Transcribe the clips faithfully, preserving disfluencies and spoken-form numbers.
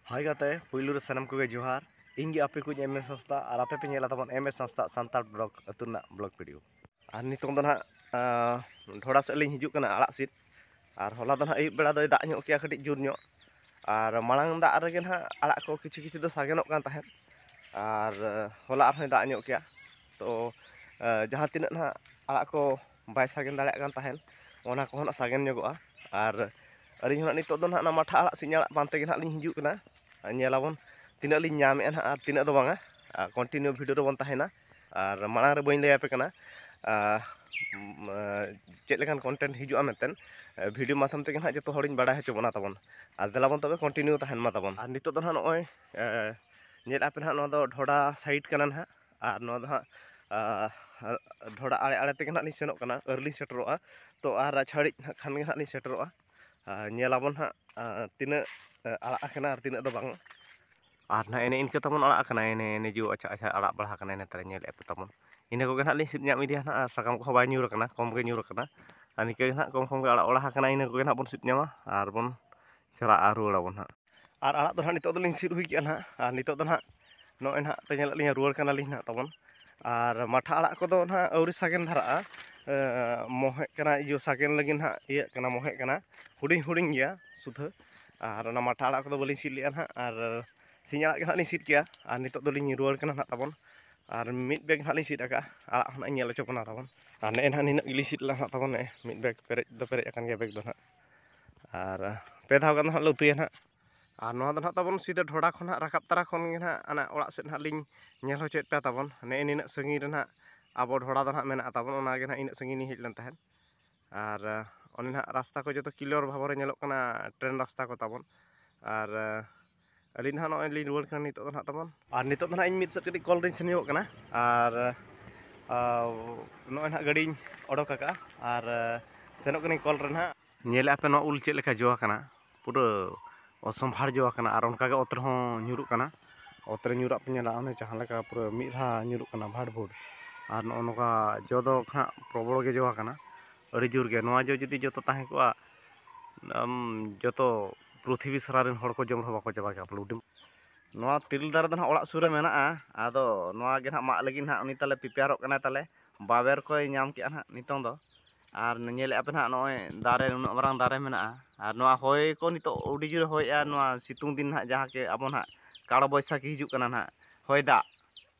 ᱦᱟᱭ ᱜᱟᱛᱮ, ᱯᱩᱭᱞᱩ ᱨᱮ ᱥᱟᱱᱟᱢ ᱠᱚᱜᱮ ᱡᱚᱦᱟᱨ᱾ ᱤᱧ ᱜᱮ ᱟᱯᱮ ᱠᱚᱧ ᱮᱢ ᱮᱥ ᱦᱟᱸᱥᱫᱟ, ᱟᱨ ᱟᱯᱮ ᱯᱮ ᱧᱮᱞᱟ ᱛᱟᱵᱚᱱ ᱮᱢ ᱮᱥ ᱦᱟᱸᱥᱫᱟ ᱥᱟᱱᱛᱟᱲ ᱵᱞᱚᱜ ᱟᱹᱛᱩ ᱨᱮᱱᱟᱜ ᱵᱞᱚᱜ ᱵᱷᱤᱰᱤᱭᱳ᱾ ᱟᱨ ᱱᱤᱛᱚᱝ ᱫᱚ ᱱᱟᱦᱟᱜ, ᱟᱸ, ᱰᱷᱚᱲᱟ ᱥᱮᱫ ᱞᱤᱧ ᱦᱤᱡᱩᱜ ᱠᱟᱱᱟ, ᱟᱲᱟᱜ ᱥᱤᱫ᱾ ᱟᱨ ᱦᱚᱞᱟ ᱫᱚ ᱱᱟᱦᱟᱜ ᱟᱹᱭᱩᱵ ᱵᱮᱲᱟ ᱫᱚᱭ ᱫᱟᱜ ᱧᱚᱜ ᱠᱮᱜᱼᱟ ᱠᱟᱹᱴᱤᱡ ᱡᱳᱨ ᱧᱚᱜ, ᱟᱨ ᱢᱟᱲᱟᱝ ᱫᱟᱜ ᱨᱮᱜᱮ ᱱᱟᱦᱟᱜ ᱟᱲᱟᱜ ᱠᱚ ᱠᱤᱪᱷᱩ ᱠᱤᱪᱷᱩ ᱫᱚ ᱥᱟᱜᱮᱱᱚᱜ ᱠᱟᱱ ᱛᱟᱦᱮᱸᱫ, ᱟᱨ, ᱟᱸ, ᱦᱚᱞᱟ ᱟᱨᱦᱚᱸᱭ ᱫᱟᱜ ᱧᱚᱜ ᱠᱮᱜᱼᱟ᱾ ᱛᱚ, ᱟᱸ, ᱡᱟᱦᱟᱸ ᱛᱤᱱᱟᱹᱜ ᱱᱟᱦᱟᱜ ᱟᱲᱟᱜ ᱠᱚ ᱵᱟᱭ ᱥᱟᱜᱮᱱ ᱫᱟᱲᱮᱭᱟᱜ ᱠᱟᱱ ᱛᱟᱦᱮᱸᱫ, ᱚᱱᱟ ᱠᱚᱦᱚᱸ ᱱᱟᱦᱟᱜ ᱥᱟᱜᱮᱱ ᱧᱚᱜᱚᱜᱼᱟ᱾ ᱟᱨ ᱟᱹᱞᱤᱧ ᱦᱚᱸ ᱱᱟᱦᱟᱜ ᱱᱤᱛᱚᱜ ᱫᱚ ᱱᱟᱦᱟᱜ ᱚᱱᱟ ᱢᱟᱴᱷᱟ ᱟᱲᱟᱜ ᱥᱤᱧ ᱟᱲᱟᱜ ᱯᱟᱱᱛᱮ ᱜᱮ ᱱᱟᱦᱟᱜ ᱞᱤᱧ ᱦᱤᱡᱩᱜ ᱠᱟᱱᱟ᱾ ᱟᱨ ᱧᱮᱞᱟᱵᱚᱱ ᱛᱤᱱᱟᱹᱜ ᱞᱤᱧ ᱧᱟᱢᱮᱜᱼᱟ ᱱᱟᱦᱟᱜ ᱟᱨ ᱛᱤᱱᱟᱹᱜ ᱫᱚ ᱵᱟᱝᱟ᱾ ᱟᱨ continue ᱵᱷᱤᱰᱤᱭᱳ ᱨᱮᱵᱚᱱ ᱛᱟᱦᱮᱱᱟ᱾ ᱟᱨ ᱢᱟᱲᱟᱝ ᱨᱮ ᱵᱟᱹᱧ ᱞᱟᱹᱭ ᱟᱯᱮ ᱠᱟᱱᱟ, ᱟᱨ, ᱩᱢ, ᱟᱨ ᱪᱮᱫ ᱞᱮᱠᱟᱱ content ᱦᱤᱡᱩᱜᱼᱟ ᱢᱮᱱᱛᱮ, ᱟᱨ ᱵᱷᱤᱰᱤᱭᱳ ᱢᱟᱫᱽᱫᱷᱚᱢ ᱛᱮᱜᱮ ᱱᱟᱦᱟᱜ ᱡᱚᱛᱚ ᱦᱚᱲᱤᱧ ᱵᱟᱲᱟᱭ ᱦᱚᱪᱚ ᱵᱚᱱᱟ ᱛᱟᱵᱚᱱ᱾ ᱟᱨ ᱫᱮᱞᱟ ᱵᱚᱱ ᱛᱚᱵᱮ continue ᱛᱟᱦᱮᱱ ᱢᱟ ᱛᱟᱵᱚᱱ᱾ ᱟᱨ ᱱᱤᱛᱚᱜ ᱫᱚ ᱱᱟᱦᱟᱜ ᱱᱚᱜᱼᱚᱭ, ᱟᱨ, ᱧᱮᱞᱮᱫᱼᱟ ᱯᱮ ᱱᱟᱦᱟᱜ ᱱᱚᱣᱟ ᱫᱚ ᱰᱷᱚᱰᱟ side ᱠᱟᱱᱟ ᱱᱟᱦᱟᱜ᱾ ᱟᱨ ᱱᱚᱣᱟ ᱫᱚ ᱦᱟᱸᱜ, ᱟᱨ, ᱰᱷᱚᱰᱟ ᱟᱲᱮ ᱟᱲᱮ ᱛᱮᱜᱮ ᱱᱟᱦᱟᱜ ᱞᱤᱧ ᱥᱮᱱᱚᱜ ᱠᱟᱱᱟ, ᱟᱹᱣᱨᱤ ᱞᱤᱧ ᱥᱮᱴᱮᱨᱚᱜᱼᱟ᱾ ᱛᱚ ᱟᱨ ᱪᱷᱟᱹᱲᱤᱡ ᱱᱟᱦᱟᱜ ᱠᱷᱟᱱ ᱜᱮ ᱱᱟᱦᱟᱜ ᱞᱤᱧ ᱥᱮᱴᱮᱨᱚᱜᱼᱟ᱾ ᱟᱨ ᱧᱮᱞᱟᱵᱚᱱ ᱦᱟᱸᱜ, ᱟᱨ ᱛᱤᱱᱟᱹᱜ, ᱟᱨ ᱟᱲᱟᱜ ᱟᱠᱟᱱᱟ ᱟᱨ ᱛᱤᱱᱟᱹᱜ ᱫᱚ ᱵᱟᱝ᱾ ᱟᱨ ᱱᱟᱦᱟᱜ ᱮᱱᱮ ᱤᱱᱠᱟᱹ ᱛᱟᱵᱚᱱ ᱟᱲᱟᱜ ᱟᱠᱟᱱᱟ, ᱮᱱᱮ ᱮᱱᱮ ᱡᱚ ᱟᱪᱪᱷᱟ ᱟᱪᱪᱷᱟ ᱟᱲᱟᱜ ᱵᱟᱲᱟ ᱟᱠᱟᱱᱟ, ᱮᱱᱮ ᱛᱟᱦᱞᱮ ᱧᱮᱞᱮᱫ ᱯᱮ ᱛᱟᱵᱚᱱ᱾ ᱤᱱᱟᱹ ᱠᱚᱜᱮ ᱱᱟᱦᱟᱜ ᱞᱤᱧ ᱥᱤᱫ ᱧᱟᱢ ᱤᱫᱤᱭᱟ ᱱᱟᱦᱟᱜ, ᱟᱨ ᱥᱟᱠᱟᱢ ᱠᱚᱦᱚᱸ ᱵᱟᱭ ᱧᱩᱨ ᱟᱠᱟᱱᱟ, ᱠᱚᱢ ᱜᱮ ᱧᱩᱨ ᱟᱠᱟᱱᱟ᱾ ᱟᱨ ᱱᱤᱝᱠᱟᱹ ᱜᱮ ᱱᱟᱦᱟᱜ ᱠᱚᱢ ᱠᱚᱢ ᱜᱮ ᱟᱲᱟᱜ ᱵᱟᱲᱟ ᱟᱠᱟᱱᱟ, ᱤᱱᱟᱹ ᱠᱚᱜᱮ ᱱᱟᱦᱟᱜ ᱵᱚᱱ ᱥᱤᱫ ᱧᱟᱢᱟ ᱟᱨ ᱵᱚᱱ ᱪᱟᱞᱟᱜᱼᱟ, ᱨᱩᱣᱟᱹᱲ ᱟᱵᱚᱱ ᱱᱟᱦᱟᱜ᱾ ᱟᱨ ᱟᱲᱟᱜ ᱫᱚ ᱱᱟᱦᱟᱜ ᱱᱤᱛᱚᱜ ᱫᱚᱞᱤᱧ ᱥᱤᱫ ᱦᱩᱭ ᱠᱮᱜᱼᱟ ᱱᱟᱦᱟᱜ, ᱟᱨ ᱱᱤᱛᱚᱜ ᱫᱚ ᱱᱟᱦᱟᱜ ᱱᱚᱜᱼᱚᱭ ᱱᱟᱦᱟᱜ ᱯᱮ ᱧᱮᱞᱮᱫ ᱞᱤᱧᱟ ᱨᱩᱣᱟᱹᱲ ᱠᱟᱱᱟᱞᱤᱧ ᱱᱟᱦᱟᱜ ᱛᱟᱵᱚᱱ᱾ ᱟᱨ ᱢᱟᱴᱷᱟ ᱟᱲᱟᱜ ᱠᱚᱫᱚ ᱱᱟᱦᱟᱜ ᱟᱹᱣᱨᱤ ᱥᱟᱜᱮᱱ ᱫᱷᱟᱨᱟᱜᱼᱟ, ᱮ, ᱢᱚᱦᱮᱜ ᱠᱟᱱᱟ, ᱤᱭᱟᱹ ᱥᱟᱜᱮᱱ ᱞᱟᱹᱜᱤᱫ ᱱᱟᱦᱟᱜ ᱤᱭᱟᱹᱜ ᱠᱟᱱᱟ, ᱢᱚᱦᱮᱜ ᱠᱟᱱᱟ, ᱦᱩᱰᱤᱧ ᱦᱩᱰᱤᱧ ᱜᱮᱭᱟ ᱥᱩᱫᱷᱟᱹ᱾ ᱟᱨ ᱚᱱᱟ ᱢᱟᱴᱷᱟ ᱟᱲᱟᱜ ᱠᱚᱫᱚ ᱵᱟᱹᱞᱤᱧ ᱥᱤᱫ ᱞᱮᱜᱼᱟ ᱱᱟᱦᱟᱜ, ᱟᱨ ᱥᱤᱧ ᱟᱲᱟᱜ ᱜᱮ ᱱᱟᱦᱟᱜ ᱞᱤᱧ ᱥᱤᱫ ᱠᱮᱜᱼᱟ᱾ ᱟᱨ ᱱᱤᱛᱚᱜ ᱫᱚᱞᱤᱧ ᱨᱩᱣᱟᱹᱲ ᱠᱟᱱᱟ ᱱᱟᱦᱟᱜ ᱛᱟᱵᱚᱱ᱾ ᱟᱨ ᱢᱤᱫ ᱵᱮᱜᱽ ᱱᱟᱦᱟᱜ ᱞᱤᱧ ᱥᱤᱫ ᱟᱠᱟᱫᱼᱟ, ᱟᱲᱟᱜ ᱦᱚᱸ ᱱᱟᱦᱟᱜ ᱤᱧ ᱧᱮᱞ ᱦᱚᱪᱚ ᱵᱚᱱᱟ ᱛᱟᱵᱚᱱ᱾ ᱟᱨ ᱱᱮᱜᱼᱮ ᱱᱟᱦᱟᱜ ᱱᱤᱱᱟᱹᱜ ᱜᱮᱞᱤᱧ ᱥᱤᱫ ᱞᱮᱜᱼᱟ ᱱᱟᱦᱟᱜ ᱛᱟᱵᱚᱱ, ᱱᱮᱜᱼᱮ ᱢᱤᱫ ᱵᱮᱜᱽ ᱯᱮᱨᱮᱡ ᱫᱚ ᱯᱮᱨᱮᱡ ᱟᱠᱟᱱ ᱜᱮᱭᱟ ᱵᱮᱜᱽ ᱫᱚ ᱱᱟᱦᱟᱜ᱾ ᱟᱨ ᱯᱮ ᱫᱷᱟᱣ ᱜᱟᱱ ᱫᱚ ᱱᱟᱦᱟᱜ ᱞᱮ ᱩᱛᱩᱭᱟ ᱱᱟᱦᱟᱜ᱾ ᱟᱨ ᱱᱚᱣᱟ ᱫᱚ ᱱᱟᱦᱟᱜ ᱛᱟᱵᱚᱱ ᱥᱤᱫᱷᱟᱹ ᱰᱷᱚᱰᱟ ᱠᱷᱚᱱ ᱦᱟᱸᱜ ᱨᱟᱠᱟᱵ ᱛᱚᱨᱟ ᱠᱷᱚᱱ ᱜᱮ ᱱᱟᱦᱟᱜ ᱚᱱᱟ ᱚᱲᱟᱜ ᱥᱮᱫ ᱱᱟᱦᱟᱜ ᱞᱤᱧ ᱧᱮᱞ ᱦᱚᱪᱚᱭᱮᱫ ᱯᱮᱭᱟ ᱛᱟᱵᱚᱱ᱾ ᱱᱮᱜᱼᱮ ᱱᱤᱱᱟᱹᱜ ᱥᱟᱺᱜᱤᱧ ᱨᱮ ᱱᱟᱦᱟᱜ ᱟᱵᱚ ᱰᱷᱚᱲᱟ ᱫᱚ ᱱᱟᱦᱟᱜ ᱢᱮᱱᱟᱜᱼᱟ ᱛᱟᱵᱚᱱ, ᱚᱱᱟ ᱜᱮ ᱱᱟᱦᱟᱜ ᱤᱱᱟᱹᱜ ᱥᱟᱺᱜᱤᱧ ᱞᱤᱧ ᱦᱮᱡ ᱞᱮᱱ ᱛᱟᱦᱮᱸᱫ᱾ ᱟᱨ, ᱟᱸ, ᱚᱱᱮ ᱱᱟᱦᱟᱜ ᱨᱟᱥᱛᱟ ᱠᱚ ᱡᱚᱛᱚ clear ᱵᱷᱟᱵᱮ ᱨᱮ ᱧᱮᱞᱚᱜ ᱠᱟᱱᱟ, ᱴᱨᱮᱱ ᱨᱟᱥᱛᱟ ᱠᱚ ᱛᱟᱵᱚᱱ᱾ ᱟᱨ, ᱟᱸ, ᱟᱹᱞᱤᱧ ᱫᱚ ᱱᱟᱦᱟᱜ ᱱᱚᱜᱼᱚᱭ ᱞᱤᱧ ᱨᱩᱣᱟᱹᱲ ᱠᱟᱱᱟ ᱱᱤᱛᱚᱜ ᱫᱚ ᱱᱟᱦᱟᱜ ᱛᱟᱵᱚᱱ᱾ ᱟᱨ ᱱᱤᱛᱚᱜ ᱫᱚ ᱱᱟᱦᱟᱜ ᱤᱧ ᱢᱤᱫ ᱥᱮᱫ ᱠᱟᱹᱴᱤᱡ ᱠᱚᱞ ᱨᱤᱧ ᱥᱮᱱ ᱧᱚᱜᱚᱜ ᱠᱟᱱᱟ᱾ ᱟᱨ, ᱟᱸ, ᱱᱚᱜᱼᱚᱭ ᱱᱟᱦᱟᱜ ᱜᱟᱹᱰᱤᱧ ᱚᱰᱚᱠ ᱟᱠᱟᱫᱼᱟ᱾ ᱟᱨ, ᱟᱸ, ᱥᱮᱱᱚᱜ ᱠᱟᱹᱱᱟᱹᱧ ᱠᱚᱞ ᱨᱮ ᱱᱟᱦᱟᱜ᱾ ᱧᱮᱞᱮᱫᱼᱟ ᱯᱮ ᱱᱚᱣᱟ ᱩᱞ ᱪᱮᱫ ᱞᱮᱠᱟ ᱡᱚ ᱟᱠᱟᱱᱟ, ᱯᱩᱨᱟᱹ ᱚᱥᱚᱢᱵᱷᱟᱲ ᱡᱚ ᱟᱠᱟᱱᱟ᱾ ᱟᱨ ᱚᱱᱠᱟᱜᱮ ᱚᱛ ᱨᱮᱦᱚᱸ ᱧᱩᱨᱩᱜ ᱠᱟᱱᱟ, ᱚᱛ ᱨᱮ ᱧᱩᱨᱟᱜ ᱯᱮ ᱧᱮᱞᱟ, ᱚᱱᱮ ᱡᱟᱦᱟᱸ ᱞᱮᱠᱟ ᱯᱩᱨᱟᱹ ᱢᱤᱫ ᱫᱷᱟᱣ ᱧᱩᱨᱩᱜ ᱠᱟᱱᱟ ᱵᱷᱟᱴ ᱵᱷᱩᱴ᱾ ᱟᱨ ᱱᱚᱜᱼᱚ ᱱᱚᱝᱠᱟ ᱡᱚ ᱫᱚ ᱦᱟᱸᱜ ᱯᱨᱚᱵᱚᱞ ᱜᱮ ᱡᱚ ᱟᱠᱟᱱᱟ, ᱟᱹᱰᱤ ᱡᱳᱨ ᱜᱮ᱾ ᱱᱚᱣᱟ ᱡᱚ ᱡᱩᱫᱤ ᱡᱚᱛᱚ ᱛᱟᱦᱮᱸ ᱠᱚᱜᱼᱟ, ᱟᱢ, ᱡᱚᱛᱚ ᱯᱨᱤᱛᱷᱤᱵᱤ ᱥᱟᱨᱟ ᱨᱮᱱ ᱦᱚᱲ ᱠᱚ ᱡᱚᱢ ᱨᱮᱦᱚᱸ ᱵᱟᱠᱚ ᱪᱟᱵᱟ ᱠᱮᱭᱟ ᱯᱟᱞᱩᱰᱤ᱾ ᱱᱚᱣᱟ ᱛᱤᱨᱤᱞ ᱫᱟᱨᱮ ᱫᱚ ᱱᱟᱦᱟᱜ ᱚᱲᱟᱜ ᱥᱩᱨ ᱨᱮ ᱢᱮᱱᱟᱜᱼᱟ᱾ ᱟᱫᱚ ᱱᱚᱣᱟ ᱜᱮ ᱱᱟᱦᱟᱜ ᱢᱟᱜ ᱞᱟᱹᱜᱤᱫ ᱱᱟᱦᱟᱜ ᱩᱱᱤ ᱛᱟᱞᱮ ᱯᱨᱤᱯᱮᱭᱟᱨᱚᱜ ᱠᱟᱱᱟᱭ ᱛᱟᱞᱮ᱾ ᱵᱟᱵᱮᱨ ᱠᱚᱭ ᱧᱟᱢ ᱠᱮᱜᱼᱟ ᱱᱟᱦᱟᱜ ᱱᱤᱛᱚᱝ ᱫᱚ᱾ ᱟᱨ ᱧᱮᱞᱮᱫᱼᱟ ᱯᱮ ᱱᱟᱦᱟᱜ ᱱᱚᱜᱼᱚᱭ ᱫᱟᱨᱮ ᱱᱩᱱᱟᱹᱜ ᱢᱟᱨᱟᱝ ᱫᱟᱨᱮ ᱢᱮᱱᱟᱜᱼᱟ᱾ ᱟᱨ ᱱᱚᱣᱟ ᱦᱚᱭ ᱠᱚ ᱱᱤᱛᱚᱜ ᱟᱹᱰᱤ ᱡᱳᱨᱮ ᱦᱚᱭᱮᱜᱼᱟ᱾ ᱱᱚᱣᱟ ᱥᱤᱛᱩᱝ ᱫᱤᱱ ᱱᱟᱦᱟᱜ ᱡᱟᱦᱟᱸ ᱠᱤ ᱟᱵᱚ ᱱᱟᱦᱟᱜ ᱠᱟᱲ ᱵᱚᱭᱥᱟᱠᱷᱤ ᱦᱤᱡᱩᱜ ᱠᱟᱱᱟ ᱱᱟᱦᱟᱜ, ᱦᱚᱭ ᱫᱟᱜ᱾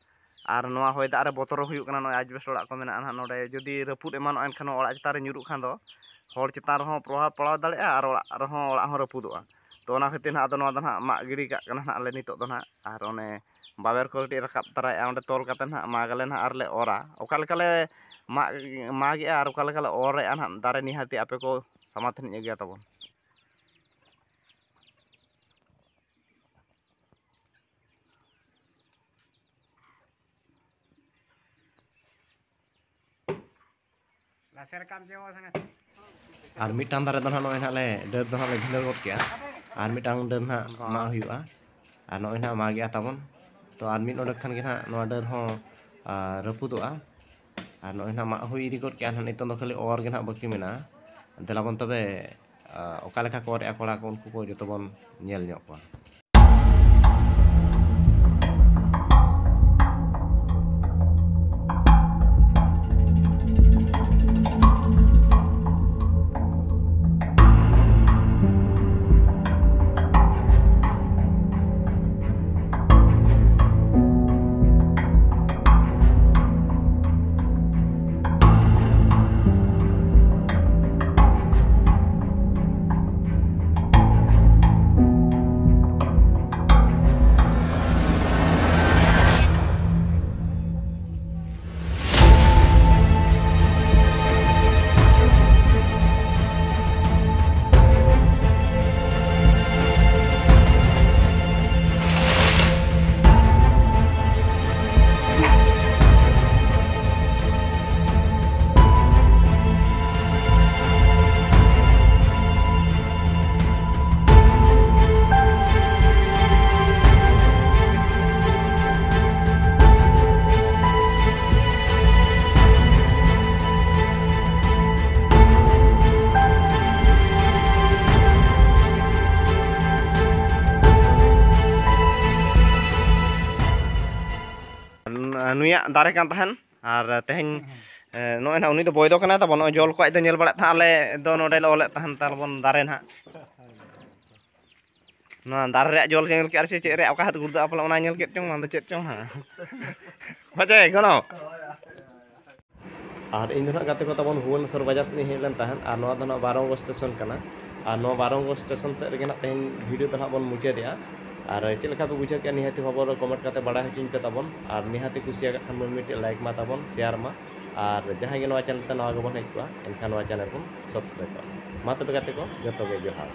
ᱟᱨ ᱱᱚᱣᱟ ᱦᱚᱭ ᱫᱟᱜ ᱨᱮ ᱵᱚᱛᱚᱨ ᱦᱩᱭᱩᱜ ᱠᱟᱱᱟ᱾ ᱱᱚᱜᱼᱚᱭ ᱟᱡᱵᱮᱥᱴ ᱚᱲᱟᱜ ᱠᱚ ᱢᱮᱱᱟᱜᱼᱟ ᱱᱟᱦᱟᱜ, ᱱᱚᱰᱮ ᱡᱩᱫᱤ ᱨᱟᱹᱯᱩᱫ ᱮᱢᱟᱱᱚᱜᱼᱟ ᱮᱱᱠᱷᱟᱱ ᱚᱲᱟᱜ ᱪᱮᱛᱟᱱ ᱨᱮ ᱧᱩᱨᱩᱜ ᱠᱷᱟᱱ ᱫᱚ ᱦᱚᱲ ᱪᱮᱛᱟᱱ ᱨᱮᱦᱚᱸ ᱯᱨᱚᱵᱷᱟᱵᱽ ᱯᱟᱲᱟᱣ ᱫᱟᱲᱮᱭᱟᱜᱼᱟ ᱟᱨ ᱚᱲᱟᱜ ᱨᱮᱦᱚᱸ, ᱚᱲᱟᱜ ᱦᱚᱸ ᱨᱟᱹᱯᱩᱫᱚᱜᱼᱟ᱾ ᱛᱚ ᱚᱱᱟ ᱠᱷᱟᱹᱛᱤᱨ ᱱᱟᱦᱟᱜ ᱟᱫᱚ ᱱᱚᱣᱟ ᱫᱚ ᱱᱟᱦᱟᱜ ᱢᱟᱜ ᱜᱤᱰᱤ ᱠᱟᱜ ᱠᱟᱱᱟ ᱱᱟᱦᱟᱜ ᱞᱮ ᱱᱤᱛᱚᱜ ᱫᱚ ᱱᱟᱦᱟᱜ᱾ ᱟᱨ ᱚᱱᱮ ᱵᱟᱵᱮᱨ ᱠᱚ ᱠᱟᱹᱴᱤᱡ ᱨᱟᱠᱟᱵ ᱛᱟᱨᱟᱭᱮᱫᱼᱟ, ᱚᱸᱰᱮ ᱛᱚᱞ ᱠᱟᱛᱮ ᱱᱟᱦᱟᱜ ᱢᱟᱜᱽ ᱟᱞᱮ ᱱᱟᱦᱟᱜ ᱟᱨ ᱞᱮ ᱚᱨᱟ᱾ ᱚᱠᱟ ᱞᱮᱠᱟᱞᱮ ᱢᱟᱜ, ᱢᱟᱜᱮᱜᱼᱟ ᱟᱨ ᱚᱠᱟ ᱞᱮᱠᱟᱞᱮ ᱚᱨᱮᱜᱼᱟ ᱱᱟᱦᱟᱜ ᱫᱟᱨᱮ, ᱱᱤᱦᱟᱹᱛᱤ ᱟᱯᱮ ᱠᱚ ᱥᱟᱢᱟᱝ ᱛᱮ ᱱᱟᱦᱟᱜ ᱤᱧ ᱟᱹᱜᱩᱭᱟ ᱛᱟᱵᱚᱱ᱾ ᱞᱟᱥᱮᱨ ᱠᱟᱢ ᱪᱮ ᱚ ᱥᱟᱝᱜᱟᱛᱮ᱾ ᱟᱨ ᱢᱤᱫᱴᱟᱝ ᱫᱟᱨᱮ ᱫᱚ ᱱᱟᱦᱟᱜ ᱱᱚᱜᱼᱚᱭ ᱱᱟᱦᱟᱜ ᱞᱮ, ᱰᱟᱹᱨ ᱫᱚ ᱱᱟᱦᱟᱜ ᱞᱮ ᱵᱷᱤᱸᱫᱟᱹᱲ ᱜᱚᱫ ᱠᱮᱜᱼᱟ᱾ ᱟᱨ ᱢᱤᱫᱴᱟᱝ ᱰᱟᱹᱨ ᱱᱟᱦᱟᱜ ᱢᱟᱜ ᱦᱩᱭᱩᱜᱼᱟ᱾ ᱟᱨ ᱱᱚᱜᱼᱚᱭ ᱱᱟᱦᱟᱜ ᱢᱟᱜᱮᱜᱼᱟ ᱛᱟᱵᱚᱱ᱾ ᱛᱚ ᱟᱨ ᱢᱤᱫ ᱰᱚᱸᱰᱮᱠ ᱠᱷᱟᱱ ᱜᱮ ᱱᱟᱦᱟᱜ ᱱᱚᱣᱟ ᱰᱟᱹᱨ ᱦᱚᱸ, ᱟ, ᱨᱟᱹᱯᱩᱫᱚᱜᱼᱟ᱾ ᱟᱨ ᱱᱚᱜᱼᱚᱭ ᱱᱟᱦᱟᱜ ᱢᱟᱜ ᱦᱩᱭ ᱤᱫᱤ ᱜᱚᱫ ᱠᱮᱜᱼᱟ ᱱᱟᱦᱟᱜ᱾ ᱱᱤᱛᱚᱝ ᱫᱚ ᱠᱷᱟᱹᱞᱤ ᱚᱨ ᱜᱮ ᱱᱟᱦᱟᱜ ᱵᱟᱹᱠᱤ ᱢᱮᱱᱟᱜᱼᱟ᱾ ᱫᱮᱞᱟ ᱵᱚᱱ ᱛᱚᱵᱮ, ᱟ, ᱚᱠᱟ ᱞᱮᱠᱟ ᱠᱚ ᱚᱨᱮᱜᱼᱟ ᱠᱚᱲᱟ ᱠᱚ, ᱩᱱᱠᱩ ᱠᱚ ᱡᱚᱛᱚ ᱵᱚᱱ ᱧᱮᱞ ᱧᱚᱜ ᱠᱚᱣᱟ᱾ ᱱᱩᱭᱟᱜ ᱫᱟᱨᱮ ᱠᱟᱱ ᱛᱟᱦᱮᱱ᱾ ᱟᱨ ᱛᱮᱦᱮᱧ ᱱᱚᱜᱼᱚᱭ ᱱᱟᱦᱟᱜ ᱩᱱᱤ ᱫᱚ ᱵᱚᱭ ᱫᱚ ᱠᱟᱱᱟᱭ ᱛᱟᱵᱚᱱ, ᱱᱚᱜᱼᱚᱭ ᱡᱚᱞ ᱠᱚ ᱟᱡ ᱫᱚ ᱧᱮᱞ ᱵᱟᱲᱟᱭᱮᱫ ᱛᱟᱦᱮᱸᱫ, ᱟᱞᱮ ᱫᱚ ᱱᱚᱰᱮ ᱞᱮ ᱚᱞᱮᱫ ᱛᱟᱦᱮᱱ ᱛᱟᱵᱚᱱ ᱫᱟᱨᱮ ᱱᱟᱦᱟᱜ᱾ ᱱᱚᱣᱟ ᱫᱟᱨᱮ ᱨᱮᱭᱟᱜ ᱡᱚᱞ ᱧᱮᱞ ᱠᱮᱫ ᱟᱨ ᱪᱮᱫ ᱨᱮᱭᱟᱜ ᱚᱠᱟ ᱦᱟᱛ ᱜᱩᱲᱫᱟᱹᱜᱼᱟ ᱯᱟᱞᱮ, ᱚᱱᱟ ᱧᱮᱞ ᱠᱮᱫ ᱪᱚᱝ, ᱚᱱᱟ ᱫᱚ ᱪᱮᱫ ᱪᱚᱝ ᱦᱟᱸᱜ᱾ ᱵᱟᱡᱮ ᱜᱚᱲᱚ᱾ ᱟᱨ ᱤᱧ ᱫᱚ ᱱᱟᱦᱟᱜ ᱜᱟᱛᱮ ᱠᱚ ᱛᱟᱵᱚᱱ ᱵᱷᱩᱵᱚᱱᱮᱥᱚᱨ ᱵᱟᱡᱟᱨ ᱥᱮᱫ ᱤᱧ ᱦᱮᱡ ᱞᱮᱱ ᱛᱟᱦᱮᱸᱫ, ᱟᱨ ᱱᱚᱣᱟ ᱫᱚ ᱱᱟᱦᱟᱜ ᱵᱟᱨᱚᱝᱜᱚ ᱥᱴᱮᱥᱚᱱ ᱠᱟᱱᱟ᱾ ᱟᱨ ᱱᱚᱣᱟ ᱵᱟᱨᱚᱝᱜᱚ ᱥᱴᱮᱥᱚᱱ ᱥᱮᱫ ᱨᱮᱜᱮ ᱱᱟᱦᱟᱜ ᱛᱮᱦᱮᱧ ᱵᱷᱤᱰᱤᱭᱳ ᱫᱚ ᱱᱟᱦᱟᱜ ᱵᱚᱱ ᱢᱩᱪᱟᱹᱫᱮᱜᱼᱟ᱾ ᱟᱨ ᱪᱮᱫ ᱞᱮᱠᱟ ᱯᱮ ᱵᱩᱡᱷᱟᱹᱣ ᱠᱮᱜᱼᱟ, ᱱᱤᱦᱟᱹᱛᱤ ᱠᱷᱚᱵᱚᱨ ᱨᱮ ᱠᱚᱢᱮᱱᱴ ᱠᱟᱛᱮ ᱵᱟᱲᱟᱭ ᱦᱚᱪᱚᱧ ᱯᱮ ᱛᱟᱵᱚᱱ, ᱟᱨ ᱱᱤᱦᱟᱹᱛᱤ ᱠᱩᱥᱤᱭᱟᱠᱟᱫ ᱠᱷᱟᱱ ᱵᱚᱱ ᱢᱤᱫᱴᱮᱡ ᱞᱟᱭᱤᱠ ᱢᱟ ᱛᱟᱵᱚᱱ, ᱥᱮᱭᱟᱨ ᱢᱟ, ᱟᱨ ᱡᱟᱦᱟᱸᱭ ᱜᱮ ᱱᱚᱣᱟ ᱪᱮᱱᱮᱞ ᱛᱮ ᱱᱟᱣᱟ ᱜᱮᱵᱚᱱ ᱦᱮᱡ ᱠᱚᱜᱼᱟ, ᱮᱱᱠᱷᱟᱱ ᱱᱚᱣᱟ ᱪᱮᱱᱮᱞ ᱵᱚᱱ ᱥᱟᱵᱥᱠᱨᱟᱭᱤᱵᱟ᱾ ᱢᱟ ᱛᱚᱵᱮ ᱜᱟᱛᱮ ᱠᱚ, ᱡᱚᱛᱚ ᱜᱮ ᱡᱚᱦᱟᱨ᱾